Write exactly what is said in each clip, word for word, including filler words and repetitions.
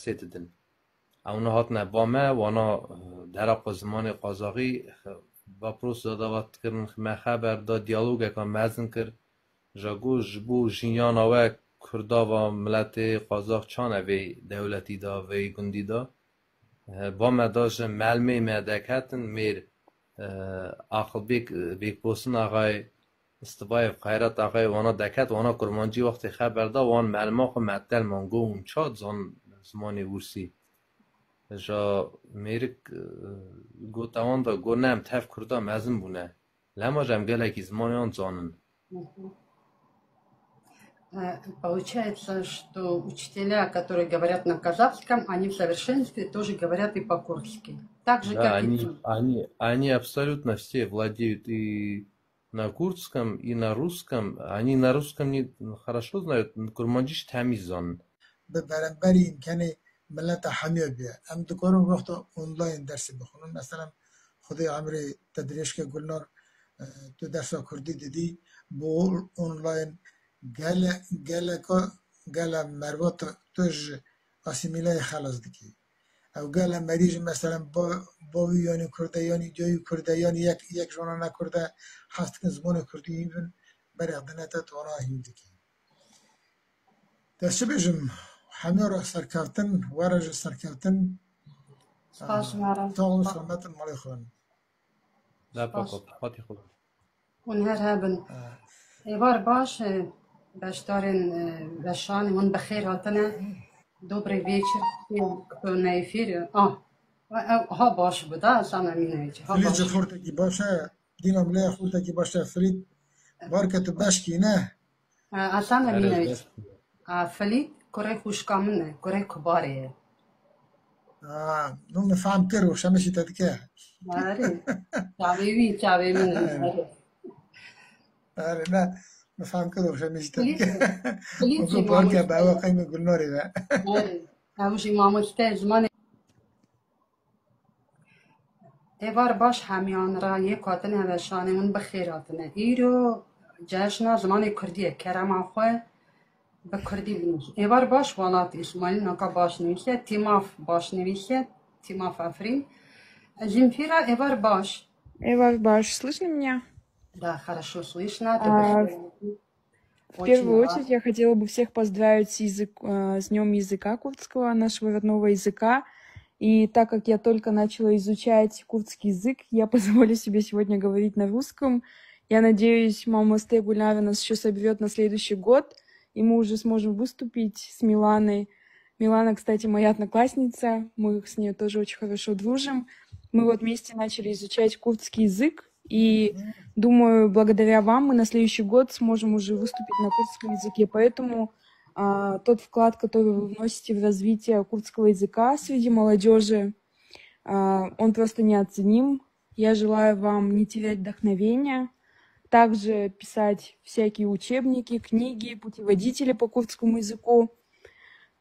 sê didin. Ewna hatine ba me, wana, e, dera xwe zimanê qazaxî, e, va pros da davat kirin, me xeber da, diyalogeka mezin kir. Ja got, ji bo jiyana we Kurda va miletê qazax çane vê dewletî da, vê gundî da. E, ba me da ji melmê me deketin, mêr, e, Aqilbêk, e, Bêkbosin Axayê, Stivayê Xeyret Axayê wana deket, wana kurmancî wextê xeber da, wan melma xwe metel man, got hûn ça dizan zimanê Ûrsî? Ja mêrik, e, got ewan da, got ne, em tev Kurda mezin bûne. Lema jî em gelekî zimanê wan dizanin. Э, Получается, что учителя, которые говорят на казахском, они в совершенстве тоже говорят и по-курски. Так же, Да, как и они, ты. они, они абсолютно все владеют и на курдском, и на русском. Они на русском не хорошо знают, kurmancî jî temiz zanin. Bi beramberî îmkanê mileta hemiya bûye. Em dikarin wexta online dersê bixwînin. Mesela xwedê emrê te dirêj ke Gulnar, e, tu dersa kurdî didî, bo online gele, geleka, gele merva tu, tu ji asîmîleyê xelas dikî. Ew gele merî jî, mesela, ba-, bavî yanî Kurd e, yanî dayî Kurd e, yanî yek, yek ji wana ne Kurd e, hez dikin zimanê Kurdî hîn bin, berê xwe dine te, tu wana hîn dikî. Te çi bêjim, hemiya re serkeftin, we re jî serkeftin. Spas, Ee, Mara. Sağ olun, selamet in, malê xwe. Spas. Hûn her hebin. Êvar baş, e, beşdarên, e, veşanê hûn bi xêr hatine. Dobrê vêçir, ku neyfîr, ah, ew ha baş bû da, Hasan Emînoviç, ha Filît baş. Ji xortekî baş e, dîna milê xortekî baş e, Filît. Barke tu beşkî ne? E, Hasan Emînoviç. A, Filît, kurê xwişka min e, kurê kubarê ye. A, no min fehm kir, weşanişî te dike. Erê. Çavê wî, çavê min e, erê. Erê, ne, min fehm kir, weşanişî te dike. Filît, Filît jî mamoste. Barke be, ewa qeymê Gulnorê be. Erê. Ew jî mamoste, zimanê Êvar baş hemiyan ra yek hatine veşanê hûn bi xêr hatine. Îro ceşna zimanê kurdî ye. Kerema xwe bi kurdî binivîsin. Êvar baş Welat Îsmaîl naka baş nivîse, Tîmaf baş nivîse, Tîmaf Efrîn. Земфира, êvar baş. Êvar baş. Слышно меня? Да, хорошо слышно. А, В первую очередь я хотела бы всех поздравить с язык-, э, с Днём языка курдского, нашего родного языка. И так как я только начала изучать курдский язык, я позволю себе сегодня говорить на русском. Я надеюсь, мамоста Гульнара нас ещё соберёт на следующий год, и мы уже сможем выступить с Миланой. Милана, кстати, моя одноклассница, мы с ней тоже очень хорошо дружим. Мы вот вместе начали изучать курдский язык, и думаю, благодаря вам мы на следующий год сможем уже выступить на курдском языке. Поэтому, а, тот вклад, который вы вносите в развитие курдского языка среди молодёжи, а, он просто неоценим. Я желаю вам не терять вдохновения, также писать всякие учебники, книги, путеводители по курдскому языку.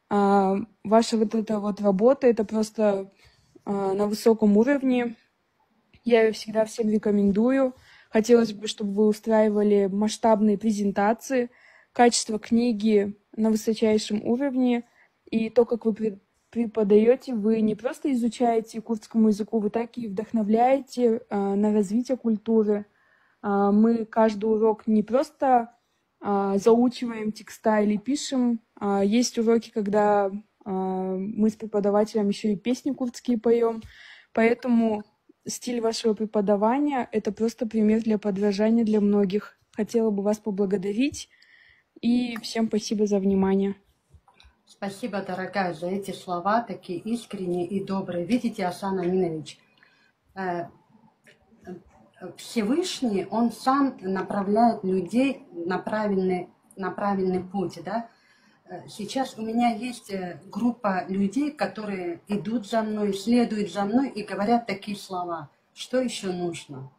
А, ваша вот эта вот работа, это просто, а, на высоком уровне. Я её всегда всем рекомендую. Хотелось бы, чтобы вы устраивали масштабные презентации, качество книги на высочайшем уровне. И то, как вы пре-, преподаёте, вы не просто изучаете курдскому языку, вы так и вдохновляете, а, на развитие культуры. А, мы каждый урок не просто, а, заучиваем текста или пишем. А, есть уроки, когда, а, мы с преподавателем ещё и песни курдские поём. Поэтому стиль вашего преподавания — это просто пример для подражания для многих. Хотела бы вас поблагодарить. И всем спасибо за внимание. Спасибо, дорогая, за эти слова, такие искренние и добрые. Видите, Асан Аминович, э, э, Всевышний, он сам направляет людей на правильный, на правильный путь, да? Э, сейчас у меня есть, э, группа людей, которые идут за мной, следуют за мной и говорят такие слова: «Что ещё нужно?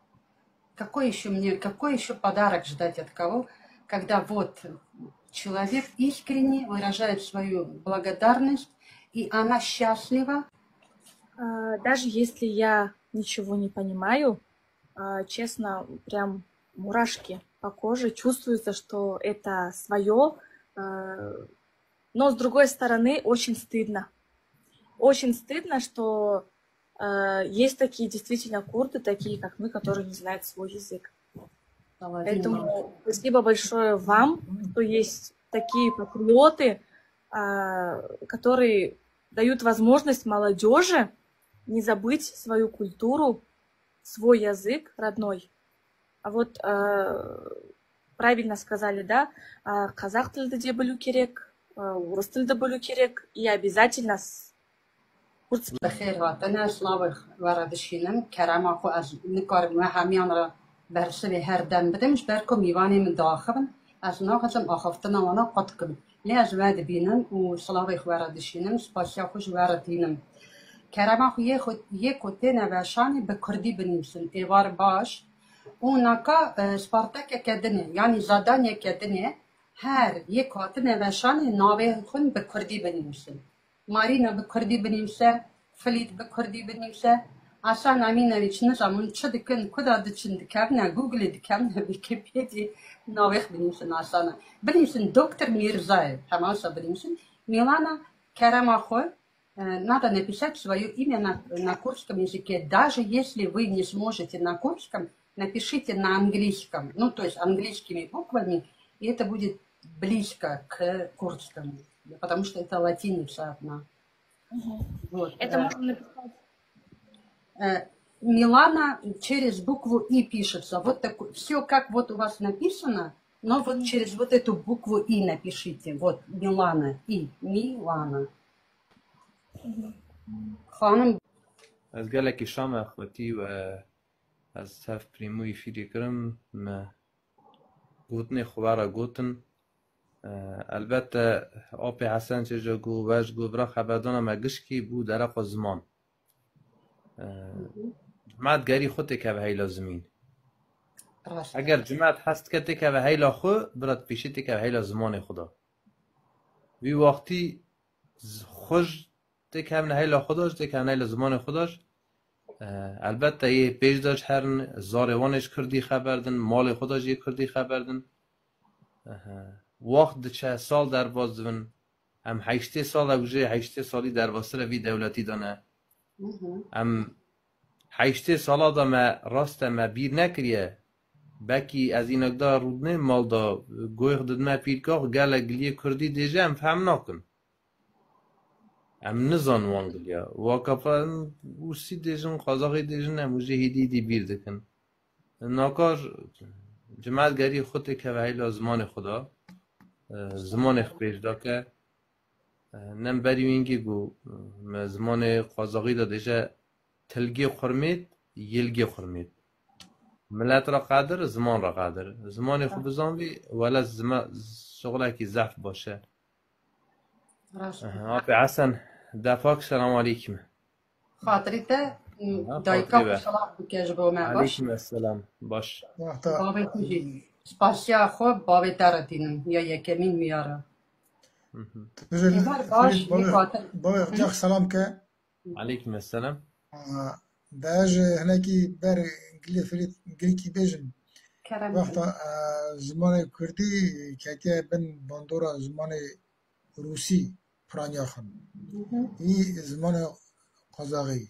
Какой ещё мне, какой ещё подарок ждать от кого?» Когда вот человек искренне выражает свою благодарность, и она счастлива. А, даже если я ничего не понимаю, а, честно, прям мурашки по коже, чувствуется, что это своё, а, но, с другой стороны, очень стыдно. Очень стыдно, что э, есть такие действительно курды, такие как мы, которые не знают свой язык. Поэтому спасибо большое вам, что есть такие патриоты, а, которые дают возможность молодежи не забыть свою культуру, свой язык родной. А вот э, правильно сказали, да, а, казах тилде де билу керек, а, урус тилде билу керек и обязательно с- Bi xêr hatine, silavê we re dişînim. Kerema xwe ez nikarim we hemiyan re bersivê her dem bidim, ji ber ku mîvanê min diaxivin. Ez naxwazim axaftina wana qut kim. Lê ez we dibînim û silavê xwe re dişînim, spasiya xwe ji we re tînim. Kerema xwe yê xwe, yê ku têne veşanê bi kurdî binivîsin. Êvar baş. Û naka, e, spartakeke din e, yanî zadanyeke din e, her yê ku hatine veşanê navê xwe bi kurdî binivîsin. Marîna bi kurdî binivîse, Filît bi kurdî binivîse, Asan Emînevîç, nizanim çi dikin, ku da diçin, dikevine Google, dikevine Wikipediyê, navê xwe binivîsin Asana. Binivîsin Doktor Mîrzayê, hema wisa binivîsin. Milana, kerema xwe, e, надо написать своё имя на, на курдском языке, даже если вы не сможете на курдском, напишите на английском, ну, то есть английскими буквами, и это будет близко к курдскому, потому что это латиница одна. Вот, Это э, можно написать. э, Милана через букву И пишется. Вот такое. Все как вот у вас написано, но вот через вот эту букву И напишите. Вот Милана И. Милана. Ханım. Ez gelekî şam e xwetî û ez hev prîmûyî fîrî kirim, me gotinê xwe were gotin. E, elbette apê Hesen çêca got, wej got, vira xeberdana me gişkî bû dereqa ziman. E, cimat gerî xwe têkeve heyla zimîn. Rast. Eger cimat hez dike têkeve heyla xwe, bira dipêşî têkeve heyla zimanê xwe de. Vî wextî z-, xwe ji têkevine heyla xwe de, ji têkevine heyla zimanê xwe de. E, elbette yê pêş de ji herin, zarê wan ê ji kurdî xeber din, malê xwe de jî yê kurdî xeber din. Ehe. Wext diçe, sal derbas dibin. Em heştê sal e, wije heştê salî derbastir e vî dewletî de ne. Em heştê sala de me rast e, me bîr nekiriye. Belkî ez înek da rûdinê mal da, goyx didime pîrka xwe, gelek giliyê kurdî dêje, em fehm nakin. Em nizan wan giliya. Waka em Ûrsî dêjin, Qazaxî dêjin, em û jê hîdî hîdî bîr dikin. Nakar cimat gerî xwe têkeve heyla zimanê xwe de. E, zimanê xwe pêş dake. E, nem berî wîngî got, me zimanê Qazaxî de dêje tilgê xurmêt, yilgê xurmêt. Milet re qadir, ziman re qadir. Zimanê xwe bizanvî, wele zima-, şixulekî zehf baş e. Rast. Aha, apê Hesen, defak selam aleykum. Xatirî te, Ha, dayika xatirî xwe be. Selam bike ji bo me, baş? Aleykum esselam. Baş. Wexta Bavê tu jî. Spasiya xwe bavê te re tînim, ya yekemîn miyara. Hı hı. tu jî Êvar baş, Filît bavê, yê xatir. Bavê xwe selam ke. Aleykum esselam. Aa, de ez ji hinekî ber gilê Filît, gilkî bêjim. Kerem. Wexta, e, zimanê kurdî ketiye bin bandora zimanê rûsî, piraniya xwe. Hı hı, Î zimanê qazaxî.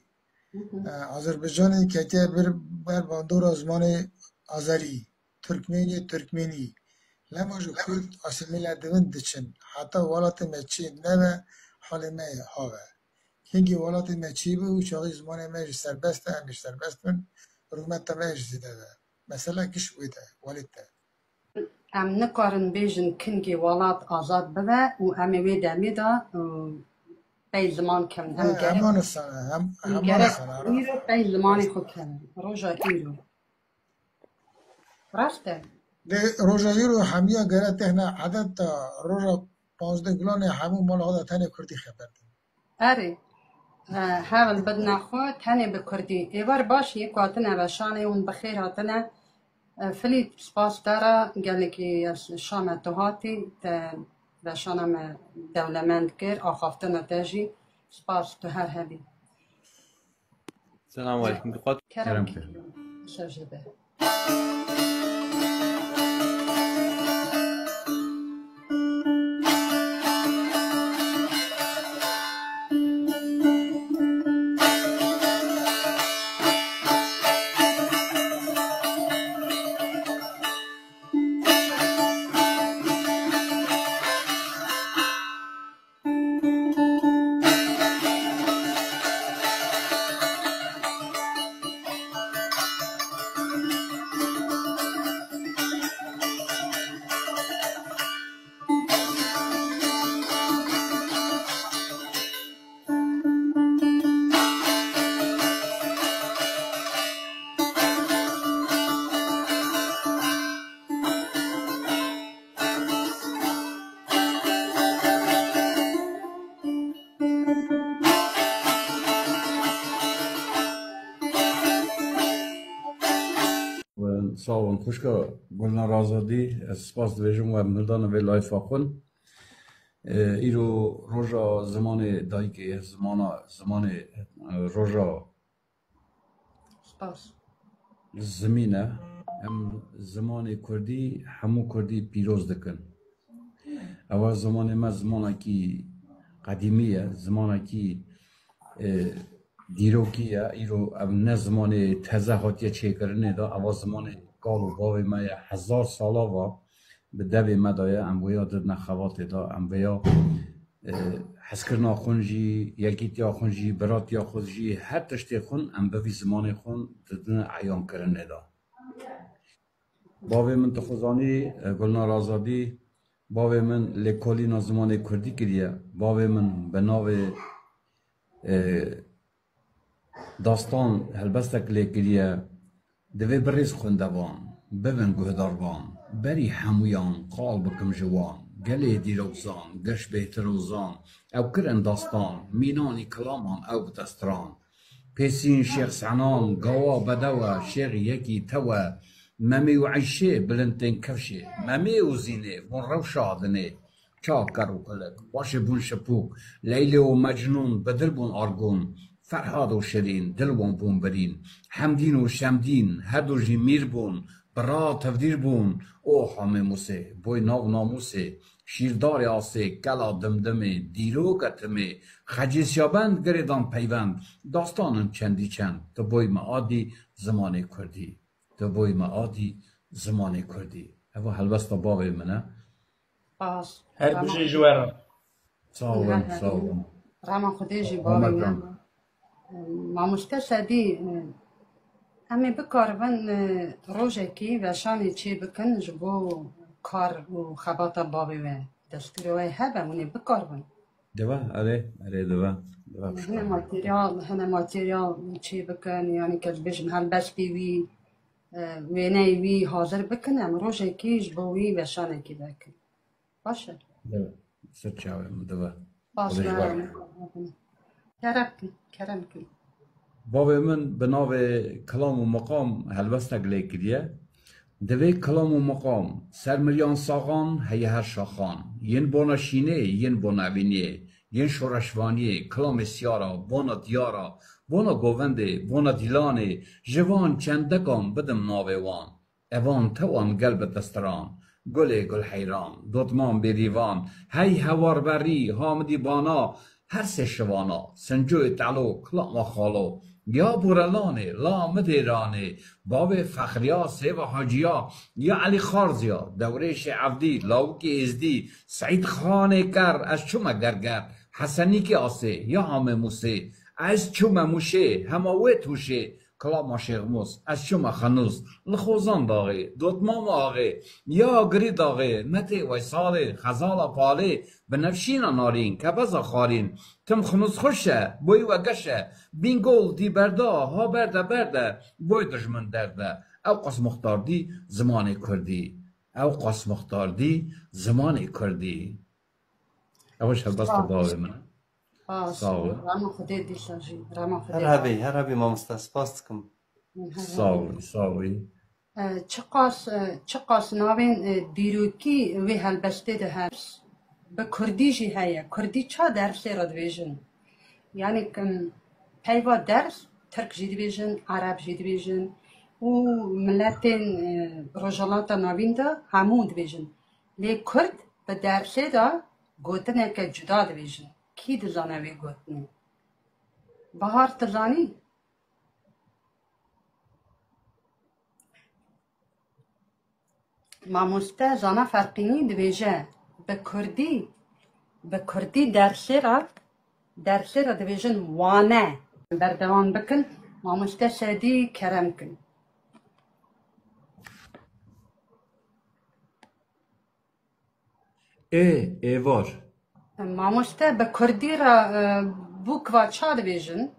hı hı. E, Azerbaycanê ketiye bir ber bandora zimanê azerî, tirkmenî, tirkmenî. Lema ji kurd asîmîle dibin diçin. Heta welatê me çê nebe halê me have. Hingî welatê me çê bi û çaxî zimanê me jî serbest e, em jî serbest bin. Rûmeta me jî zêde be. Mesela giş wê de, welêt de. Em nikarin bêjin kingê welat azad bibe û em ê wê demê de, û, pey ziman kevin. Em Ha, gerek, heman sene, hem, em heman gerek sene. îro pey zimanê xwe kevin. Roja îro. Rast e. De roja îro hemiya gere tehna edet da roja panzdeh Gulanê hemû mala xwe de tenê kurdî xeber din. Erê, e, hewl bidine xwe tenê bi kurdî. Êvar baş yê ku hatine veşanê hûn bi xêr hatine. E, Filît, spas te re, gelekî ez şame tu hatî, te veşana me dewlemend kir, axaftina te jî. Spas, tu her hebî. Selamun aleykum. Dikkat. Kerem Kerem kir. Şevjebe. Sağ olun. Xwişka Gulnar Azadî, ez spas dibêjim we mildan vê layfa xwin. E, îro roja zimanê dayikê ye, zimana, zimanê, e, roja Spas. Zimîn e. Em zimanê kurdî, hemû kurdî pîroz dikin. Ewa zimanê me zimanekî qedîmî ye, zimanekî, e, dîrokî ye. Îro ev ne zimanê teze hatiye çêkirinê de, ewa zimanê kal û bavê me ye. Hezar sala va bi devê me de ye, em wêya didine xebatê de, em vêya, e, hezkirina xwin jî, yekîtiya xwin jî, biratiya xwe jî, her tiştê xwin em bi vî zimanê xwin didine eyankirinê de. Bavê min, tu xwe zanî, e, Gulnar Azadî, bavê min lêkolîna zimanê kurdî kiriye. Bavê min bi navê, e, Dastan helbestek lê kiriye. Divê birêz xwendevan, bibin guhdarvan, berî hemûyan qal bikim ji wan. Gelê dîrokzan, geş bêhtir û zan, ew kirin dastan, mînanî kilaman ew bi te stran. Pêsîn Şêx Senan, gawa bedewe, şêx yekî tewe, Memê û Eyşê, bilintên kevşê, Memê û Zînê, hûn rewşa dinê. Çav ker û kilik, paşê bûn şipûk, Leylê û Mecnûn, Bedir bûn argûn, Ferhad û Şirîn, dil wan bûn birîn, Hemdîn û Şemdîn, her du jî mîr bûn, bira tevdîr bûn, o Hamê Mûsê, boy nav namûsê, şîrdarê asê, kela dimdimê, dîroka timê, Xecê Siyabend girêdan peyvend, dastanin çendî çend, tu boy me adî zimanê kurdî. Tu boy me adî zimanê kurdî. Eva helbesta bavê min e. Spas. Her bijî ji we re. Sağ olun, sağ olun. Rema Xwedê jî bavê me. Mamoste Sedî, em ê bikaribin, e, rojekî veşanê çê bikin ji bo kar û xebata bavê we. Destûrê we hebe, hûn ê bikaribin. Dibe, erê, erê, dibe. Dibe. Hine materyal, hine materyal çê bikin, yanî ke dibêjin helbestê wî, e, wêneyê wî hazir bikin, em rojekî ji bo wî veşanekî vekin. Baş e. Dibe. Ser çavê min dibe. Baş Xwedê ji we re. Kerem kin, kerem kin. Bavê min bi navê Kilam û Meqam helbestek lê kiriye. Divê kilam û meqam, ser miriyan saxan, heye her şaxan. Yên bona şînê, yên bona evîniyê, yên şoreşvaniyê, kilamê siyara, bona diyara, bona govendê, bona dîlanê, ji van çendekan bidim navê wan. Evan tewan gel bi destiran, gulê gulheyran, dotman bêrîvan, hey hewar berî, hamidî bana, Her sê şivana, Sincoyê Telo, Kilama Xalo, ya Borelanê, la Midêranê, bavê Fexriya, Sêva Haciya, ya Elî Xarziya, Dewrêşê Evdî, Lawikê Êzdî, Seîd Xanê Ker, ez çûme Gerger, Hesenîkê Asê, ya Hamê Mûsê, ez çûme Mûşê, hema wê tûşê, Kilama Şêxmûs, ez çûme Xenûs, li Xozan daxê, Dotmama axê, ya Girî daxê, Metê Weysalê, Xezala Palê, Binevşîna narîn, kebeza xarîn, tim xinûs xweş e, boy we geş e, bîn gol dî berda, ha berde berde, boy dijmin derd e. Ew qas muxtar dî zimanê kurdî. Ew qas muxtar dî zimanê kurdî. Ew ji helbesta bavê min e. Sağ ol. Rama Xwedê dîsa jî. Rama Xwedê. Her hebî, her hebî mamoste, spas dikim. Sağ ol, sağ ol. E, çiqas, e, çiqas navên, e, dîrokî wê helbestê de hebs, bi kurdî jî heye. Kurdî ça dersê re dibêjin? Yanî, kim, peyva ders, tirk jî dibêjin, ereb jî dibêjin û miletên, e, Rojhilata Navîn de hemû dibêjin. Lê kurd bi dersê de gotineke cuda dibêjin. Kî dizane vê gotinê? Bahar, tu zanî? Mamoste Zana Ferqînî dibêje, bi kurdî, bi kurdî dersê re, dersê re dibêjin wane. Berdewam bikin, mamoste Sedî kerem kin. Ê, êvar. Mamoste, bi kurdî re, e, bûk va ça dibêjin?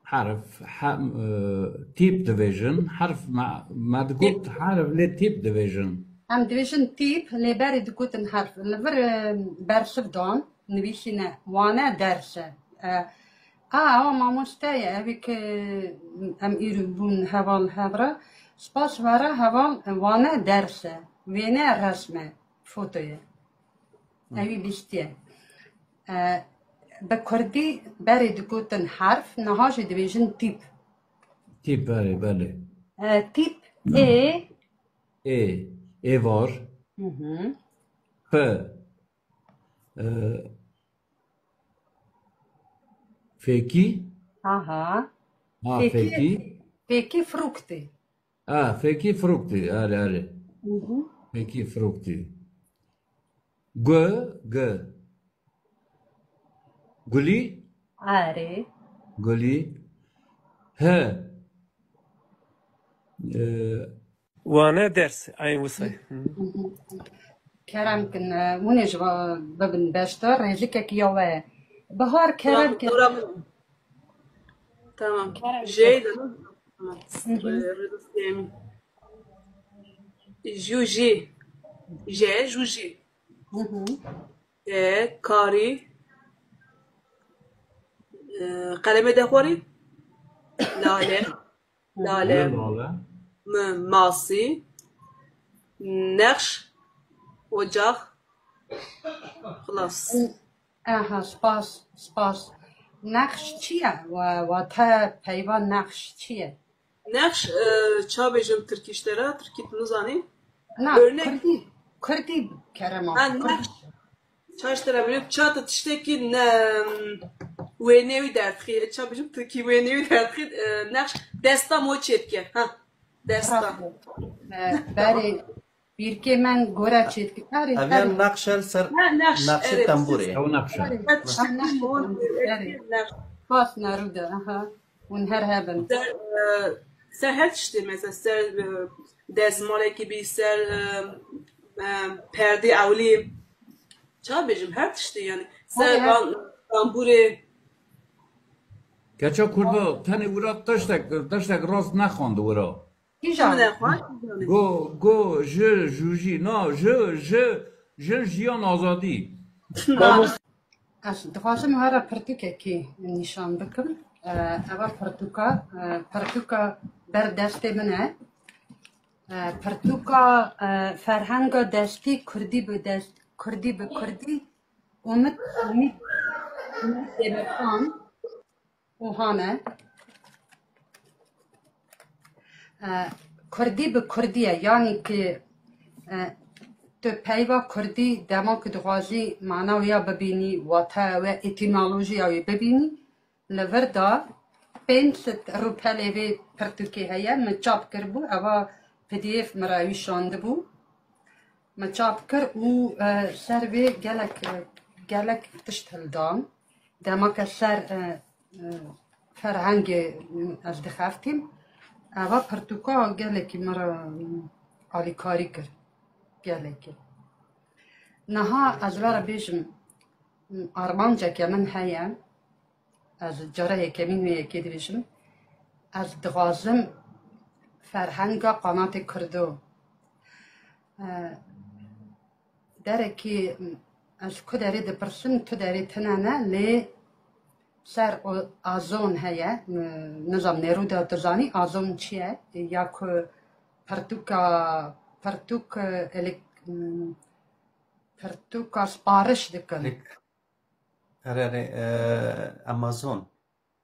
Herf, he, e, tîp dibêjin. Herf me, me digot herf, lê tîp dibêjin. Em dibêjin tîp, lê berê digotin herf. Li vir, e, bersiv dan, nivîsîne, wane ders e. E, a, ewa mamoste ye, evê ke em îro bûn heval hev re. Spas were heval, wane ders e, wêne resm e, foto ye. Ewî bîstiye. E, bi kurdî berê digotin herf, niha jî dibêjin tîp. Tîp, belê, belê. E, tîp ê, Ê, êvar, hı hı, P, e, fêkî, aha. ha, Fêkî, fêkî, fêkî fruktî. ha, fêkî fruktî, erê, erê. Hı hı. Fêkî fruktî. Gu, gu. Gulî, Erê. gulî. He. E, Wane ders, eyn wisa ye. Hı. Kerem kin, e, hûn ê ji va bibin beşdar, rêzikekî ya we ye. Bihar, kerem kin. Dora min. Tamam. Kerem Jê kin. de. Tamam. Hı hı. Ee, Rêzikê min. Jûjî. J, jûjî. Hı hı. E, karî. E, Qelemê de xwarî. Lale. Lale. Lale. M, masî. Nexş. Ocax. Xilas. Aha, spas, spas. Nexş çi ye? Wa, wate peyva nexş çi ye? Nexş, e, ça bêjim tirkî ji te re, tirkî tu nizanî? Na, Örnek. Kurdî, Kurdî kerema. Ha, nexş. Ça ji te re bêjim, ça tu tiştekî ne, wênê wî derdixî. Ça bêjim tirkî wênê wî derdixî, e, nexş desta mo çêdike. Ha, desta. E, berê bîrkê men gore çêdikir. Erê, Ev erê. yan nexşe li ser Ha, nexş, nexşê erê. tembûrê. Ew nexşe. Her tiştî Nexş, mo, erê. nexş. Spas Neruda, aha. Hûn her hebin. Ser, e, ser her tiştê mesela ser, e, dezmalekî bî, ser, e, e, perdê ewlî. Ça bêjim, her tiştê yani. Ser Tabii, her- van, tambûrê. Keça kurda tenê wira tiştek, tiştek rast nexwend wira. Kîjan? Min e xwar. Go, go, ji, jûjî, na, ji, ji, jin, jiyan, azadî. Ez dixwazim we re pirtûkekî nîşan bikim. E, eva pirtûka, e, pirtûka ber destê min e. E, pirtûka, e, ferhenga destî kurdî bi dest, kurdî bi kurdî, Umit, Umit, Umit Demirkan û Hane. E, Kurdî bi kurdî ye, yanî ki, e, tu peyva kurdî dema ku dixwazî mana wê ya bibînî, wateya wê, etîmolojiya wê bibînî, li vir de pênc sed rûpelê vê pirtûkê heye, min çap kiribû, eva P D F min re wî şandibû. Me çap kir û, e, ser vê gelek, e, gelek tişt hildan. Dema ke ser, e, e, ferhengê, e, ez dixeftîm, eva pirtûka gelekî min re, e, alîkarî kir. Gelekî. Niha ez vere bêjim, armanceke min heye. Ez cara yekemîn wê yekê dibêjim. Ez dixwazim ferhenga qanatê Kurdo. E, derekî ez ku derê dipirsim, tu derê tine ne, lê ser o azon heye, nizam Neruda tu zanî azon çi ye? Ya ku pirtûka, pirtûk, elek-, pirtûka sipariş dikin. Lek-, Erê, erê, e, Amazon.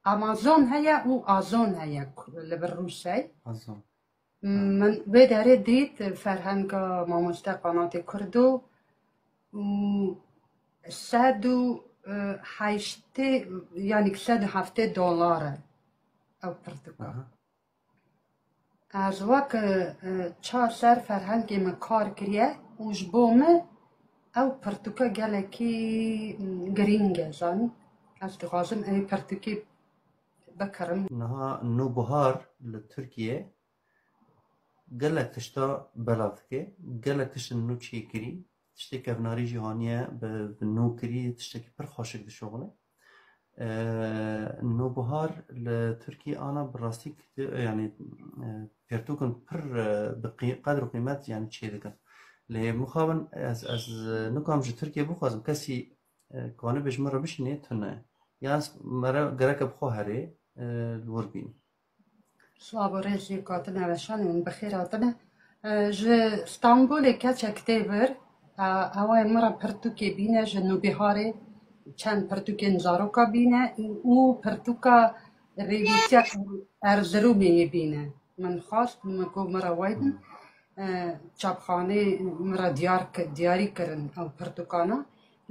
Amazon heye û azon heye ku-, li vir rûsey. Azon. Min vê derê dît ferhenga mamoste qanatê Kurdo û sed û heştê, yanî sed û heftê dolar e ew pirtûka. Aha. Ez wek, e, ça ser ferhengê min kar kiriye û ji bo min ew pirtûka gelekî, m, girîng e, zanî. Ez dixwazim ew pirtûkê bikirim. Niha Nûbihar li Tirkiye gelek tişta belav dike, gelek tiştên nû çêkirî, tiştê kevnarî jî haniye bi, bi nû kirî, tiştekî pir xweşik dişuxile. Ee, Nûbihar li Tirkî ana bi rastî kiti-, yanî, e, pirtûkin pir, e, bi qî-, qedr û qîmet, yanî, çêdikin. Lê mixabin ez, ez, e, nikom ji Tirkiyê bixwazim kesî, e, kanibê ji min re bişînê tune. Yan s-, mere gereke bi xwe herê, e, li wir bînî. Silav û rêz jê katine weşanê hûn bi xêr hatine. E, ji Stenbolê keçek tê vir, e, ew ê min re pirtûkê bîne, ji Nûbiharê çend pirtûkên zaroka bîne û pirtûka rêvîtiya Erzirûmê yê bîne. Min xwest, min got min re weydin, e, çapxanê min re diyar ki-, diyarî kirin ew pirtûkana.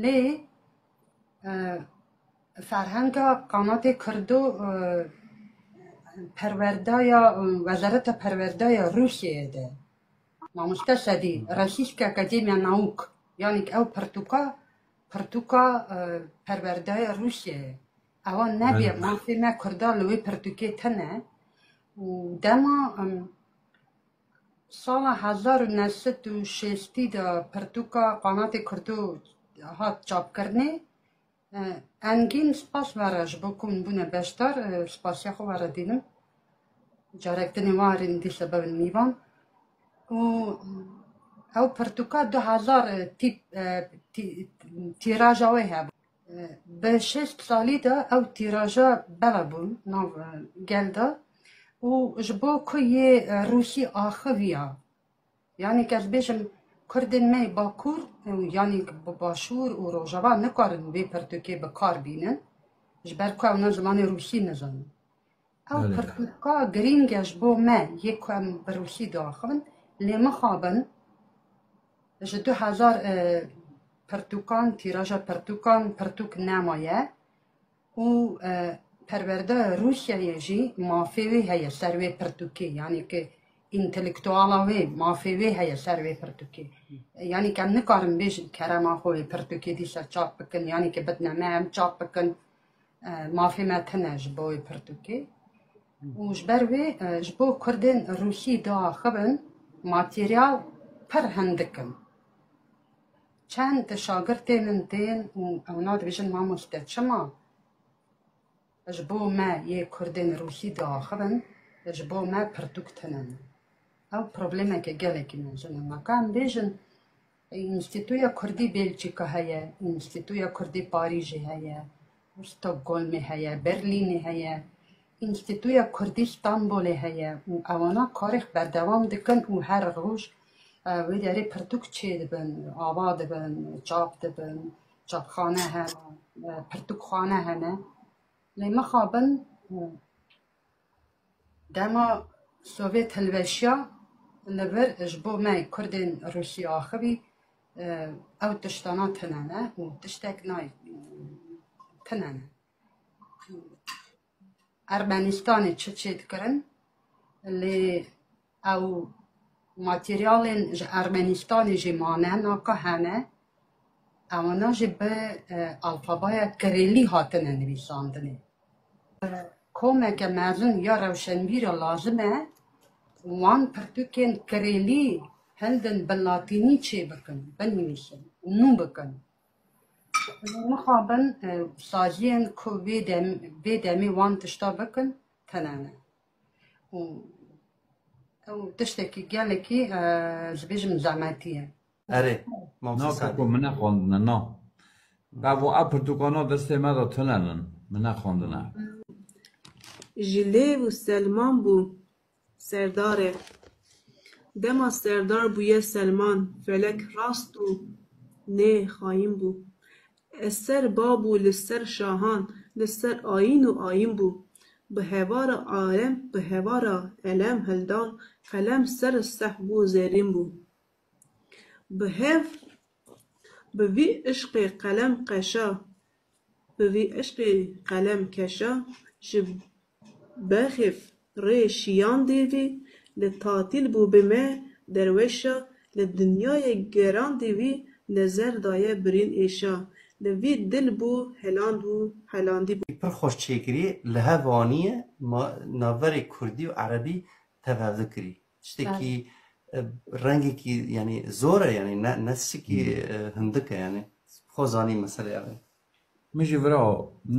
Lê, e, ferhenga qanatê Kurdo, e, perwerdaya, e, Wezareta Perwerdaya Rûsyayê de. Mamoste Sedî, Rossîske Akademiya Nauk, yanî ew pirtûka, pirtûka, e, perwerdaya Rûsyayê. Ewa nebiye, Belê. Mafê me Kurda li wê pirtûkê tune û dema, em, sala hezar û neh sed û şêstî de pirtûka Qanatê Kurdo hat çapkirinê. E, Engîn, spas were ji bo ku min bûne beşdar, e, spasiya xwe were dînim. Carek dinê warên dîsa bibin mîvan. Û ew pirtûka du hezar, e, tîp, e, tî-, tîraja wê hebû. E, bi şêst salî de ew tîraja bela bû nav, e, gel de. Û ji bo ku yê, e, Rûsî axiviya. Yanî ke ez bêjim, Kurdên me yê Bakur, yanî bi Başûr û Rojava nikarin vê pirtûkê bi kar bînin, ji ber ku ewna zimanê Rûsî nizanin. Ew Belê. Pirtûka girîng e ji bo me, yê ku em bi Rûsî diaxivin, lê mixabin ji du hezar, e, pirtûkan, tîraja pirtûkan, pirtûk nemaye. û, e, perwerdeya Rûsyayê jî mafê wê heye ser wê pirtûkê, yanî ki întelektuala wê mafê wê heye ser wê pirtûkê. Yanî ki em nikarin bêjin kerema xwe wê pirtûkê dîsa çap bikin, yanî ki bidine me em çap bikin, e, mafê me tune ji bo wê pirtûkê. Û ji ber wê, e, ji bo Kurdên Rûsî diaxivin materyal pir hindik in. Çend şagirtê min tên û ewna dibêjin, mamoste, çima ji bo me yê Kurdên Rûsî diaxivin, ji bo me pirtûk tune ne? Ew problemeke gelekî mezin e. Maka em bêjin, Înstîtuya Kurdî Belçîka heye, Înstîtuya Kurdî Parîjê heye, Stockholmê heye, Berlînê heye, Înstîtuya Kurdî Stenbolê heye û ewana karê xwe berdewam dikin û her roj, e, wê derê pirtûk çêdibin, ava dibin, çap dibin, çapxane hene, e, pirtûkxane hene. Lê mixabin, e, dema Sovêt hilweşiya li vir ji bo me Kurdên Rûsî axivî, e, ew tiştana tune ne û tiştek nayê, tune ne. Ermenistanê çi çêdikirin, lê ew materyalên ji Ermenistanê jî mane, naka hene, ewana jî bi, e, alfabaya kirêlî hatine nivîsandinê. Komeke mezin ya rewşenbîra lazim e wan pirtûkên kirêlî hildin bi latînî çêbikin, binivîsin, nû bikin. Mixabin, e, saziyên ku vê dem-, vê demê wan tişta bikin, tune ne. Û ew tiştekî gelekî, e, ez bêjim zehmetî ye. Erê, mamoste Na Salih. Keko, min nexwendine, na. Gavo ev pirtûkana destê me de tune nin. Min nexwendine. Ji lêv û Selman bû serdar e. Dema serdar bûye Selman, felek rast û nê xayîn bû. Eser ba bû li ser şahan, li ser ayîn û ayîn bû. Bi hevara alem, bi hevara elem hildan, qelem ser sehf bû zerîn bû. Bi hev, bi vî işqê qelem qeşa, bi vî işqê qelem keşa, ji bexêf rê şiyandê vî, li tatîl bû bi me derweşa, li dinyayê gerandî vî, nezer daye birîn êşa, li vî dil bû heland û helandî bû. Pir xweş çêkirî, li hev aniye, ma, navberê kurdî û erebî tev hevdu kirî. Tiştekî, e, rengekî, yanî zor e, yanî ne, ne tiştekî, Hmm. e, hindik e, yanî xwe zanî meselê ev e. Min jî vira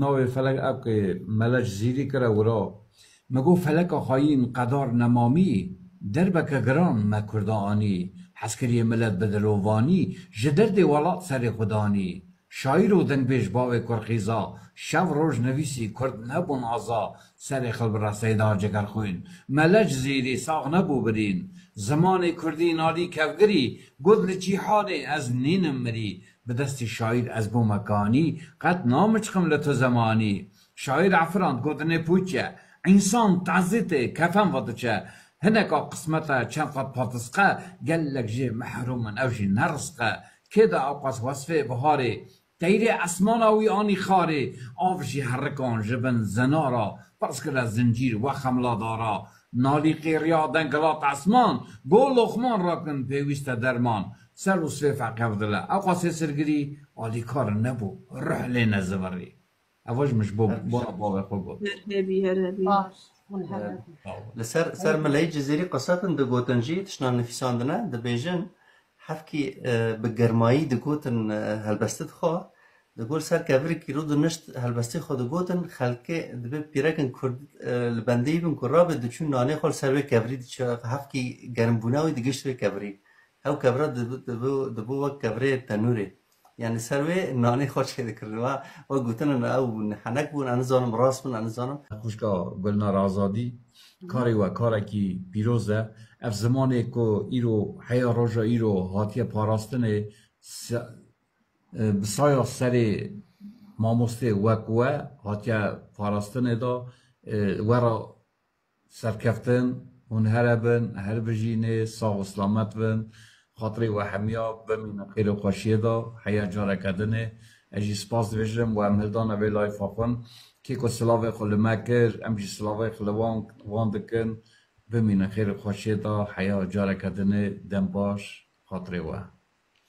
navê felek ev ke melek zîrî kire wira. Me got feleka xayîn qedar nemamî, derbeke giran me kurda anî. Hezkiriyê milet bi dilovanî, ji derdê welat serê xwe danî. Şaîr û dengbêj bavê Kurqîza, şev roj nivîsî Kurd nebûn aza, serê xwe bi reseyda Cegerxwîn. Mele Cizîrî sax nebû birîn, zimanê Kurdî nalî kevgirî, got li cîhanê ez nînim mirî, bi destî şaîr ez bûme kanî, qet namiçqim li tu zemanî. Şaîr efirand got, nê pûç e, însan tezîtê kefen ve diçe. Hineka qismet e, çend qat patisqe, gelek jê mehrûm in, ew jî ne rizq e. Kê de ewqas wesfê biharê, teyrê esmana wî anî xarê, av jî herikan ji bin zenara, pirs kire zincîr we xemla dara. Nalî qêriya deng hilat esman, got, loqman rakin, pêwîst e derman. Ser û sifê feqev dile, ewqasê sirgirî alîkar nebû, ruh lê nezivirî. Ev ji min ji bo bona bavê xwe got. Her hebî, her hebî. Baş, hûn her hebî. Li ser, ser mileyî Cizîrî qise dikin, digotin jî, tiştnan nivîsandine, dibêjin, hevkî, e, bi germayî digotin, e, helbestê dixwe, digor ser kevirî kîro dinişt, helbestê xwe digotin, xelkê dibê pîrekin Kurd, e, li bendê bin ku rabe diçûn nanê xwe li ser wê kevirî diçe, hevkî germbûna wî digişt wê kevirî. Ew kevra dibi-, dibi-, dibû wek kevirê tenûrê. Yani ser wê nanê xwe çêdikirin. Wa, wa gotin, ew henek bûn, ez nizanim, rast bûn, ez nizanim. Xwişka Gulnar Azadî, karê we karekî pîroz e. Ev zimanê ku îro, heya roja îro hatiye parastinê, se-, e, bi saya serê mamostê wek we hatiye parastinê de, e, we re serkeftin, hûn here bin, her bijînê, sax û selamet bin. Xatirê we hemiya bimînin xêr û xweşiyê de, heya careke dinê. Ez jî spas dibêjim we em hildana vê layfa xwe. Kê ku silavê xwe li me kir, em jî silavê xwe li wan, wan dikin. Bimînin xêr û xweşiyê de, heya careke dinê, dem baş, xatirê we.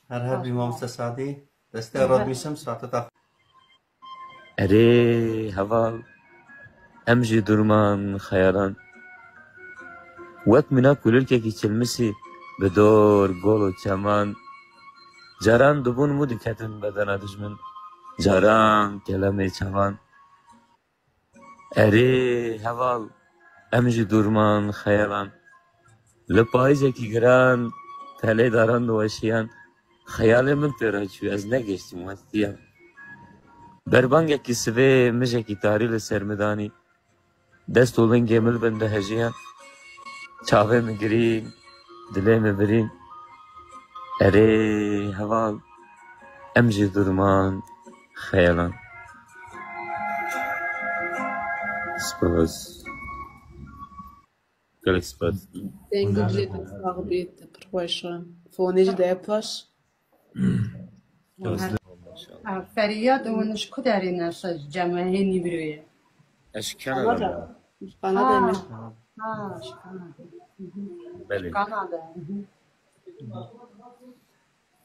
Her her bî mamoste Sadî. Destê radmîsim saete te. Erê heval, em jî dûrman xeyalan. Wek mîna kulilkekî çilmisî bi dor gol û çeman. Caran dibûn mû diketin bedena dijmin, caran kelemê çavan. Erê heval, em jî dûrman xeyalan. Li payîzekî giran, telê daran diweşiyan. Xeyalê min tê re çû, ez negihiştim westiyan. Berbangekî sivê, mijekî tarî li ser min danî. Dest û lingê min li bin dihejiyan. Çavê min girîn, dilê min birîn. Erê heval, em jî dûrman xeyalan. Spas. Gelek spas. Deng û dilê te sax bît, pir xweş e. Fonê jî daye paş. Ha, Feryad, hûn ji ku derê ne, ji cemehê Nîbiroyê? Ez ji Kanada me. Ji Kanada me. Ha, ji Kanada. Belê. Kanada.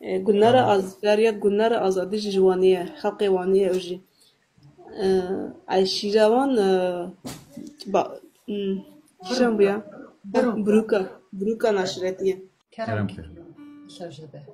E, Gulnara Az-, Feryad Gulnara Azadî jî ji Wanê ye. Xelkê Wanê ye ew jî. E, Eyşîra wan, e, ba-, hmm, kîjan bûya? Biruka. Biruka naşiretî ye. Kerem Kerem kir. Şevjede.